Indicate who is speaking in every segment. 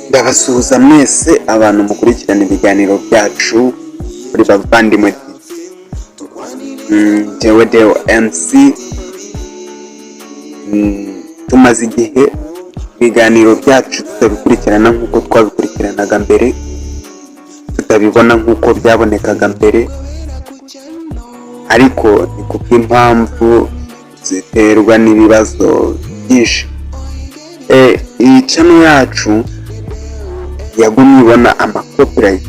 Speaker 1: Ndabasuhuza mwese abantu mukurikirana ibiganiro byacu kuri Bavandimwe TV. Jewe Deo MC. Tumaze igihe ibiganiro byacu tutabikurikirana nk'uko twabikurikiranaga mbere, tutabibona nk'uko byabonekaga mbere, ariko ni kubw'impamvu ziterwa n'ibibazo byinshi. Iyi channel yacu yagumye ibona ama copyright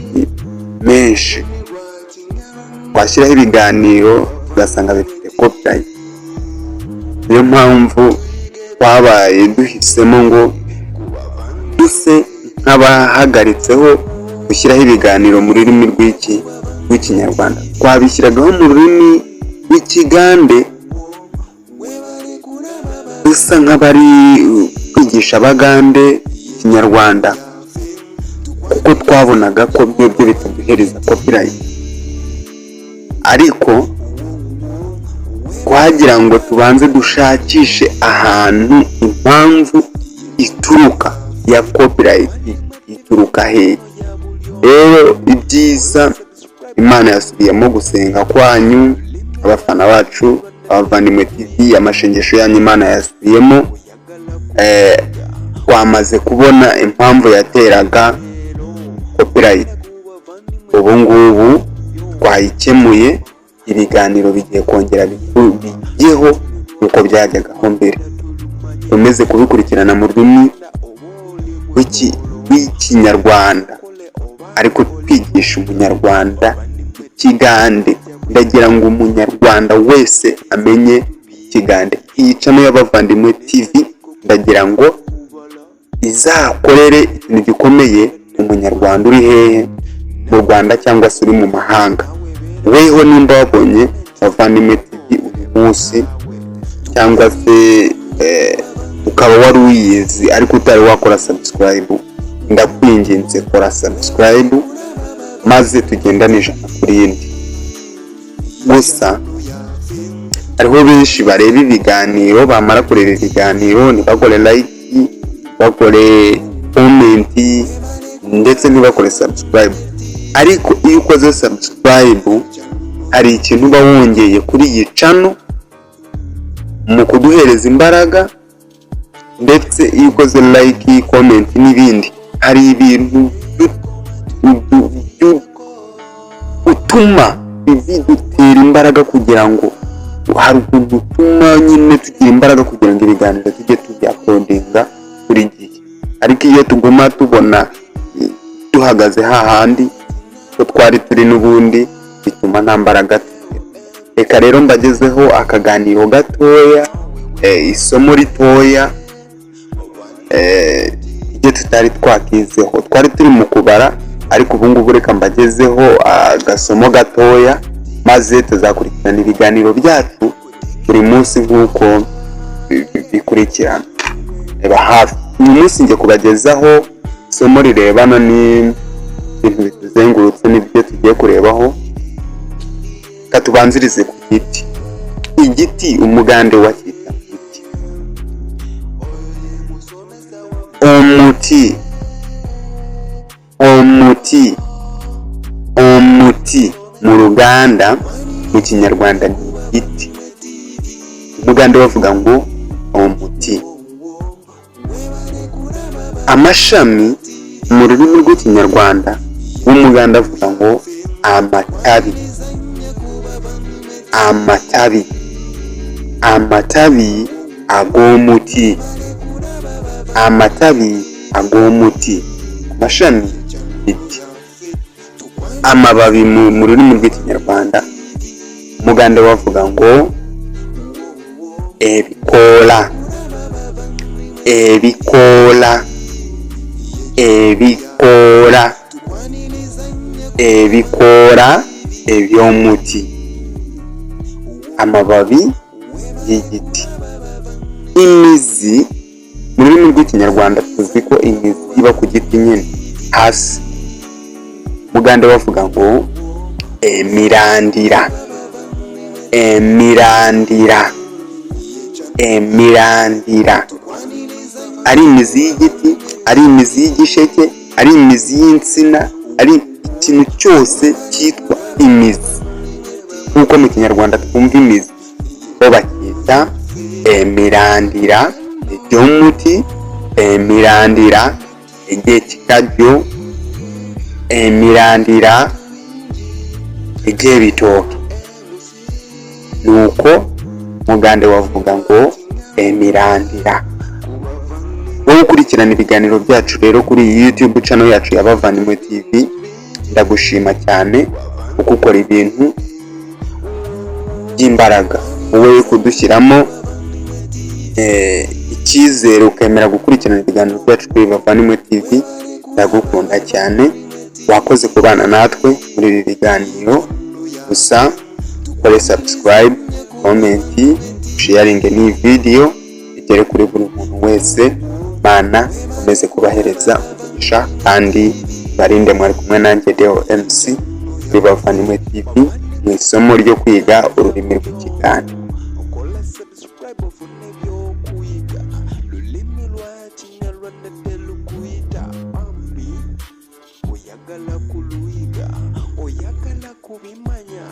Speaker 1: menshi, twashyiraho ibiganiro ugasanga bifite copyright. Niyo mpamvu twabaye duhisemo ngo duse nk'abahagaritseho gushyiraho ibiganiro mu rurimi rw'Ikinyarwanda. Twabishyiragaho mu rurimi rw'Ikigande, dusa nk'abari kwigisha Abagande Ikinyarwanda, kuko twabonaga ko byo bitaduhereza copyright, ariko twagira ngo tubanze dushakishe ahantu impamvu ituruka ya copyright ituruka hehe. Rero ibyiza, Imana yasubiyemo gusenga kwanyu, abafana bacu, Abavandimwe TV, amashengesho yanyu Imana yasubiyemo. Twamaze kubona impamvu yateraga copyright. Ubu ngubu twayikemuye, ibiganiro bigiye kongera bijyeho nk'uko byajyagaho mbere. Dukomeze kubikurikirana mu rurimi rw'Ikinyarwanda, ariko twigisha Umunyarwanda Ikigande. Ndagira ngo Umunyarwanda wese amenye Ikigande. Iyi channel y'Abavandimwe TV, ndagira ngo izakorere ikintu gikomeye Umunyarwanda uri hehe, mu Rwanda cyangwa se uri mu mahanga. Weho nimba wabonye Bavandimwe TV uyu munsi, cyangwa se ukaba wari uyizi ariko utari wakora subscribe, ndakwinginze kora subscribe maze tugendane ijana ku rindi. Gusa hariho benshi bareba ibiganiro, bamara kureba ibiganiro ntibakore like, bakore comment, ndetse ntibakore subscribe. Ariko iyo ukoze subscribe, hari ikintu uba wongeye kuri iyi channel mu kuduhereza imbaraga. Ndetse iyo ukoze like, comment n'ibindi, hari ibintu utuma bidutera imbaraga, kugira ngo hari ukuntu utuma nyine tugira imbaraga kugira ngo ibiganiro tujye tubya uploadinga buri gihe. Ariko iyo tuguma tubona duhagaze hahandi ko twari turi n'ubundi, bituma nta mbaraga tugira. Reka rero mbagezeho akaganiro gatoya, isomo ritoya, ibyo tutari twakizeho. Twari turi mu kubara, ariko ubu ngubu reka mbagezeho agasomo gatoya, maze tuzakurikirana ibiganiro byacu buri munsi nk'uko bikurikirana. Reba hafi, uyu munsi ngiye kubagezaho isomo rirebana n'ibintu bituzengurutse n'ibyo tugiye kurebaho. Reka tubanzirize ku giti. Igiti Umugande wacyita iki? Omuti, omuti, omuti mu Ruganda, mu Kinyarwanda ni igiti. Umugande bavuga ngo omuti. Amashami mu rurimi rw'Ikinyarwanda, w'Umuganda avuga ngo amatabi, amatabi, amatabi ag'omuti, amatabi ag'omuti, amashami y'igiti. Amababi mu rurimi rw'Ikinyarwanda, Umugande bavuga ngo ebikoola, ebikoola, ebikoola, ebikoola eby'omuti, amababi y'igiti. Imizi mu rurimi rw'Ikinyarwanda, tuzi ko imizi iba ku giti nyine hasi. Mugande bavuga ngo emirandira, Emirandira, emirandira, ari imizi y'igiti, ari imizi y'igisheke, ari imizi y'insina, ari ikintu cyose cyitwa imizi, nk'uko mu Kinyarwanda twumva imizi, bo bakita emirandira egy'omuti, emirandira egy'ekikajjo, emirandira egy'ebitooke. Nuko mugande wavuga ngo emirandira. Wowe ukurikirana ibiganiro byacu rero kuri iyi YouTube channel yacu ya Bavandimwe TV, ndagushima cyane kuko ukora ibintu by'imbaraga. Wowe kudushyiramo icyizere, ukemera gukurikirana ibiganiro byacu kuri Bavandimwe TV, ndagukunda cyane. Wakoze kubana natwe muri ibi biganiro. Gusa ukore subscribe, comment, sharing n'iyi video igere kuri buri muntu wese. Mana ikomeze kubahereza umugisha kandi barinde. Mwari kumwe nanjye Deo MC kuri Bavandimwe TV mu isomo ryo kwiga ururimi rw'Ikigande.
Speaker 2: Okola subscribe ofune ebyokuyiga lulimi lwa Kinyarwanda telukuyita bambi oyagala kuluyiga oyagala kubimanya.